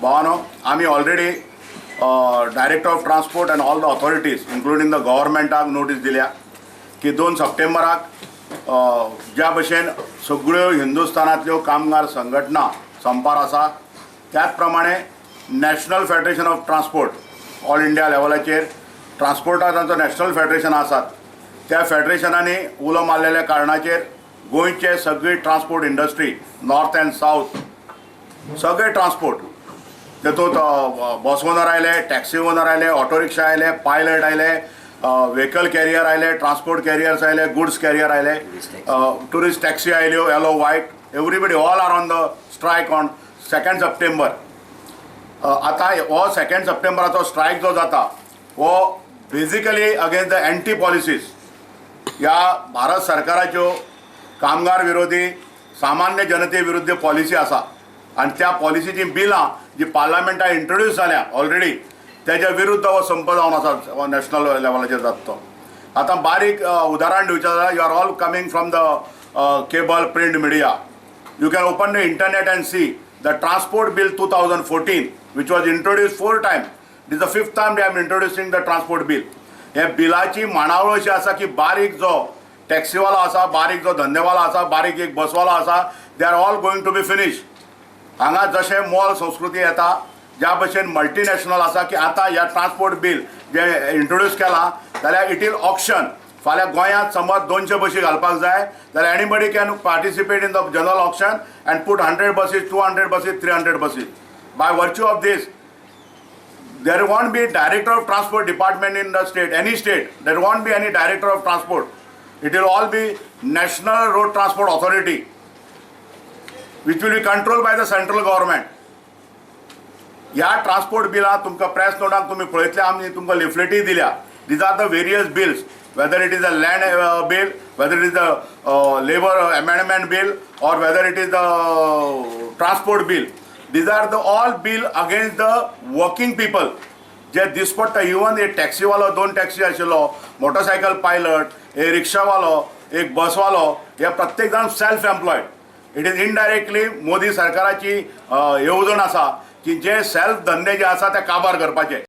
भावानो, आमी already Director of Transport and all the authorities, including the गव्हर्मेंटाक notice दिल्या की 2 सप्टेंबराक ज्या भशेन सगळ्यो हिंदुस्थानांतल्यो कामगार संघटना संपार आसा, त्याच प्रमाणे National Federation of Transport, all India लेवलाचेर ट्रान्सपोर्टाचो नॅशनल फेडरेशन आसात, त्या फेडरेशनांनी उलो मारलेल्या कारणाचेर गोंयचे सगळी transport industry, north and south सगळे ट्रान्सपोर्ट, तेतूंत बस ओनर आयले, टॅक्सी ओनर आयले, ऑटो रिक्षा आयले, पायलट आयले, व्हेकल कॅरियर आयले, ट्रान्सपोर्ट कॅरियर्स आयले, गुड्स कॅरियर आयले, टुरिस्ट टॅक्सी आयल्यो, yellow, white, everybody, all are on the strike on 2nd September. आतां हो सेकंड सप्टेंबराचो स्ट्रायक जो जाता हो basically against the anti policies, ह्या भारत सरकाराच्यो कामगार विरोधी, सामान्य जनते विरुद्ध पॉलिसी आसा आनी त्या पॉलिसीची बिलां जी पार्लमेंटात इंट्रोड्यूस जाल्या ऑलरेडी, तेज्या विरुद्ध हो संप जावन आसा, नॅशनल लेवलाचेर जाता तो. आतां बारीक उदाहरण दिवचें जाल्यार, you are all coming from the cable, print media. You can open the internet and see the Transport Bill 2014, which was introduced four times. This is the fifth time they are introducing the transport bill. हे बिलाची मांडावळ अशी आसा की बारीक जो टॅक्सीवालो आसा, बारीक जो धंदेवालो आसा, बारीक एक बसवालो आसा, they are all going to be finish. हांगा जशें मोल संस्कृती येता, ज्या भशेन मल्टीनॅशनल आसा की आतां ह्या ट्रान्सपोर्ट बील जें इंट्रोड्यूस केलां जाल्यार it इल ऑक्शन. फाल्यां गोंयांत समज 200 बशी घालपाक जाय जाल्यार anybody can participate in the general auction and put 100 buses, 200 buses, 300 buses. By virtue of this, there won't be Director of Transport department in the state, any state. There won't be any Director of Transport. It will all be National Road Transport Authority, which will be controlled by the central government. ह्या transport बिलां तुमकां press नोटान तुमी पळयतले, आमी तुमकां लिफलेटय दिल्या. These are the various bills, whether it is a land bill, whether it is the labour amendment bill or whether it is the transport bill. These are the all bill against the working people. जे दिसपट्टा, even एक टॅक्सीवालो, दोन taxi आशिल्लो, motorcycle pilot, एक रिक्षावालो, एक बसवालो, हे प्रत्येक जाण self employed. It is indirectly Modi सरकाराची येवजण आसा की जे सेल्फ धंदे जे आसा ते काबार करपाचे.